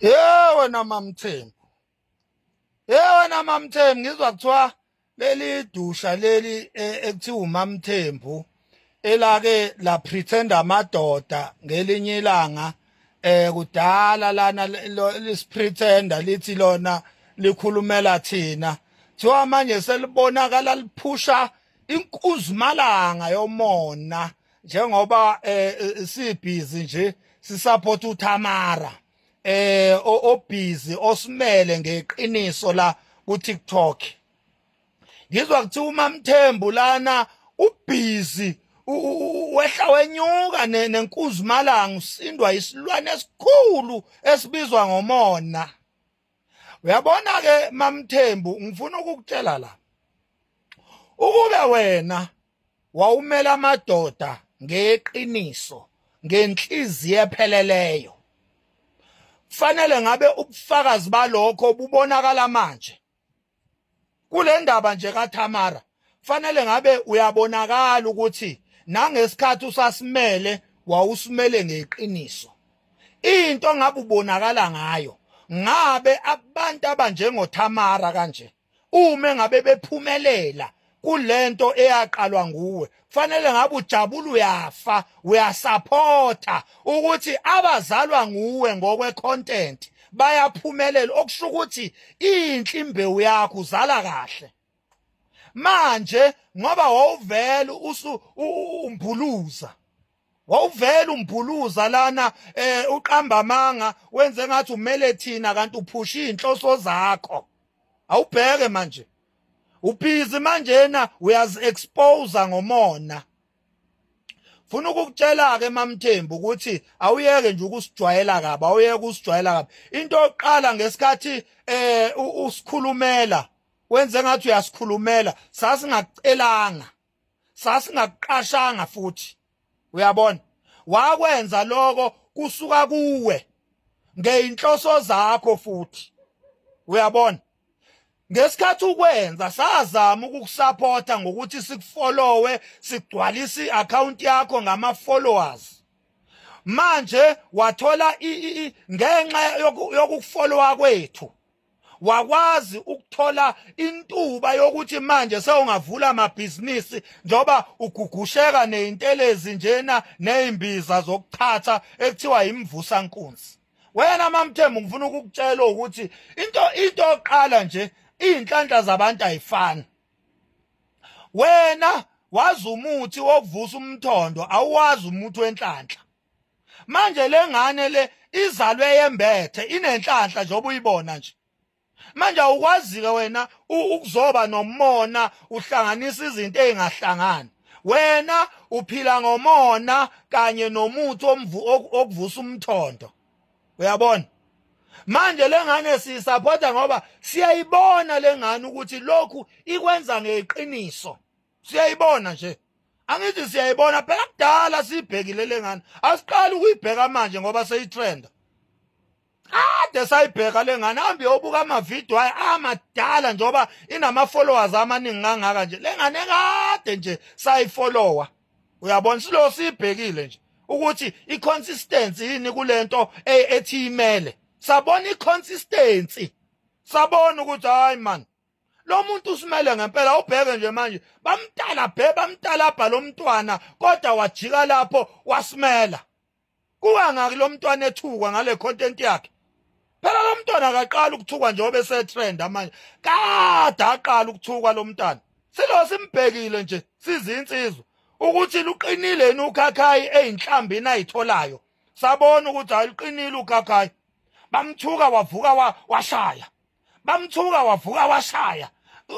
Ye wena mamthembu. Ye wena mamthembu ngizwa kuthiwa leli dusha leli e, ekuthiwa umamthembu elake la pretend amadoda ngelinye ilanga eh kudala lana lisipretender lithi lona likhulumela thina thiwa manje selibonakala liphusha inkuzimalanga yomona njengoba eh, eh sibhizi nje sisupport uThamara eh obhizi osimele ngeqiniso la ku TikTok ngizwa kuthiwa uMamthembu lana ubhizi wehla wenyuka nenkuzimalanga usindwa isilwane esikhulu esibizwa ngomona uyabona ke mamthembu ngifuna ukukutshela la ukube wena wawumela amadoda ngeqiniso ngenhliziyo epheleleyo kufanele ngabe ubufakazi balokho bubonakala manje kule ndaba nje kaThamara fanele ngabe uyabonakala ukuthi nangesikhathi usasimele wawusimele ngeqiniso into ngabe ubonakala ngayo ngabe abantu abanjengoThamara kanje uma ngabe bephumelela kulento eyaqalwa nguwe fanele ngabe ujabula uyafa uyasupporta ukuthi abazalwa nguwe ngokwe content bayaphumelela okusho ukuthi inhle imbewu yakho uzala kahle manje ngoba wawuvela usu umbuluza wawuvela umbuluza lana eh uqamba amanga wenze ngathi umele thina kanti uphusha inhloso zakho awubheke manje ubhizi manjena uyazi expose ngomona funa ukukutshela ke mamthembu ukuthi awuyeke nje ukusijwayela kabi awuyeke ukusijwayela kabi into yokuqala ngesikhathi eh usikhulumela wenze ngathi uyasikhulumela sasingakucelanga sasingakuqashanga futhi uyabona wakwenza lokho kusuka kuwe ngeinhloso zakho futhi uyabona ngesikhathi ukwenza sazama ukukusupporta ngokuthi sikufollowe sigcwalise iaccount yakho ngama followers manje wathola ngenxa yokukufollowa kwethu wakwazi ukuthola intuba yokuthi manje sewungavula amabhizinisi njengoba ugugusheka nezintelezi njena nezimbiza zokuchatha ekuthiwa imvusa nkunzi wena mamthembu ngifuna ukukutshela ukuthi into into oqala nje izinhlanhla zabantu ayifani wena wazi umuthi wokuvusa umthondo awuwazi umuthi wenhlanhla manje lengane le izalwe yembethe inenhlanhla njengoba uyibona nje manje awukwazi ke wena ukuzoba nomona uhlanganisa izinto ezingahlangani wena uphila ngomona kanye nomuthi okuvusa umthondo uyabona manje lengane siyisapota ngoba siyayibona lengane ukuthi lokhu ikwenza ngeqiniso siyayibona nje angithi siyayibona phela kudala siyibhekile lengane asiqali ukuyibheka manje ngoba seyitrenda kade sayibheka lengane hambe yobuka amavidiyo ayo amadala njengoba inama-followers amaningi kangaka nje lengane kade nje sayifollowa uyabona silo siyibhekile nje ukuthi i-consistency yini kulento e, ethi imele sabona i-consistency sabona ukuthi hayi man lo muntu usimele ngempela ubheke nje manje bamtala bhe bamtalabha lo mntwana kodwa wajika lapho wasimela kungangaki lo mntwana ethukwa ngale content yakhe phela lo mntwana akaqala ukuthukwa njengoba esetrend manje kade aqala ukuthukwa lo mntwana silo simbhekile nje sizinsizwa ukuthi luqinile yini ukhakhayi eyinhlambini ayitholayo sabona ukuthi hayi luqinile ukhakhayi bamthuka wavuka washaya bamthuka wavuka washaya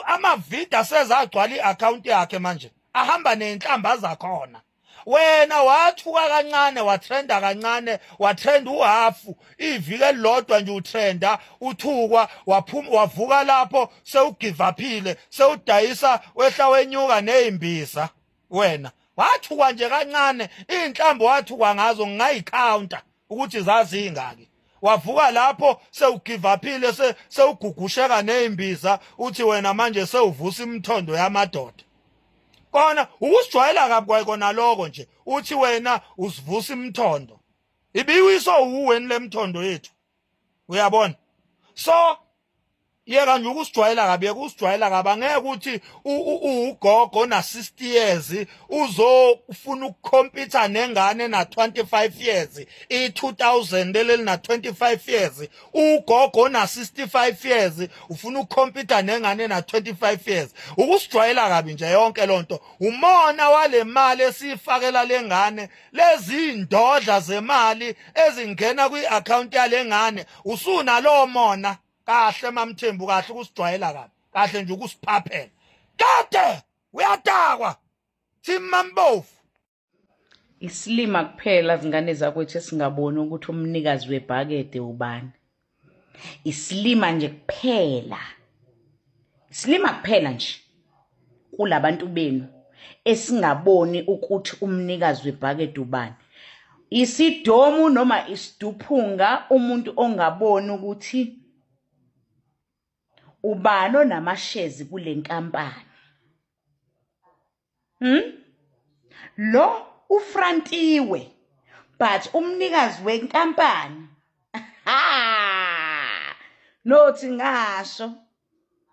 amavidiyo aseze agcwala i-akhawunti yakhe manje ahamba nezinhlamba zakhona wena wathuka kancane watrenda kancane watrenda uhafu iviki elilodwa nje utrenda uthukwa waphuma wavuka lapho sewugivaphile sewudayisa wehla wenyuka nezimbiza wena wathukwa nje kancane izinhlambo wathukwa ngazo ngingayicounter ukuthi zazingaki wavuka lapho sewugivaphile sewugugusheka nezimbiza uthi wena manje sewuvusa imithondo yamadoda kona ukusijwayela kabi kwayikona lokho nje uthi wena usivusa imithondo ibiwiswa uweni lemthondo yethu Uyabona? So yeka nje ukusijwayela kabi, yeka usijwayela kabi. Angeke ukuthi ugogo na 60 years uzofuna ukukhompyutha nengane na 25 years, i2000 leli na 25 years. Ugogo na 65 years ufuna ukukhompyutha nengane na 25 years. Ukusijwayela kabi nje yonke lonto. Umona wale mali esifakela lengane, lezi ndodla zemali ezingena kwi-account yalengane, usunalowo mona. Kahle mamthembu, kahle ukusijwayela kabi, kahle nje ukusiphaphela. Kade uyadakwa thimambovu. Isilima kuphela zingane zakwethu esingaboni ukuthi umnikazi webhakede ubani. Isilima nje kuphela. Isilima kuphela nje kulabantu benu esingaboni ukuthi umnikazi webhakede ubani. Isidomu noma isiduphunga umuntu ongaboni ukuthi ubani onamashezi kule nkampani. Lo ufrantiwe but umnikazi wenkampani nothi ngasho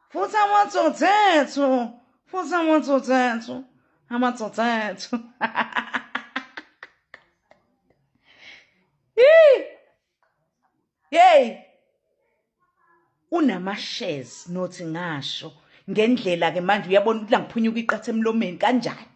futhi amatsotsethu, futhi amatsotsethu, amatsotsethu. Hey, unama-shares nothi ngasho ngendlela ke manje uyabona ukuthi langiphunyuka iqatha emlomeni kanjani.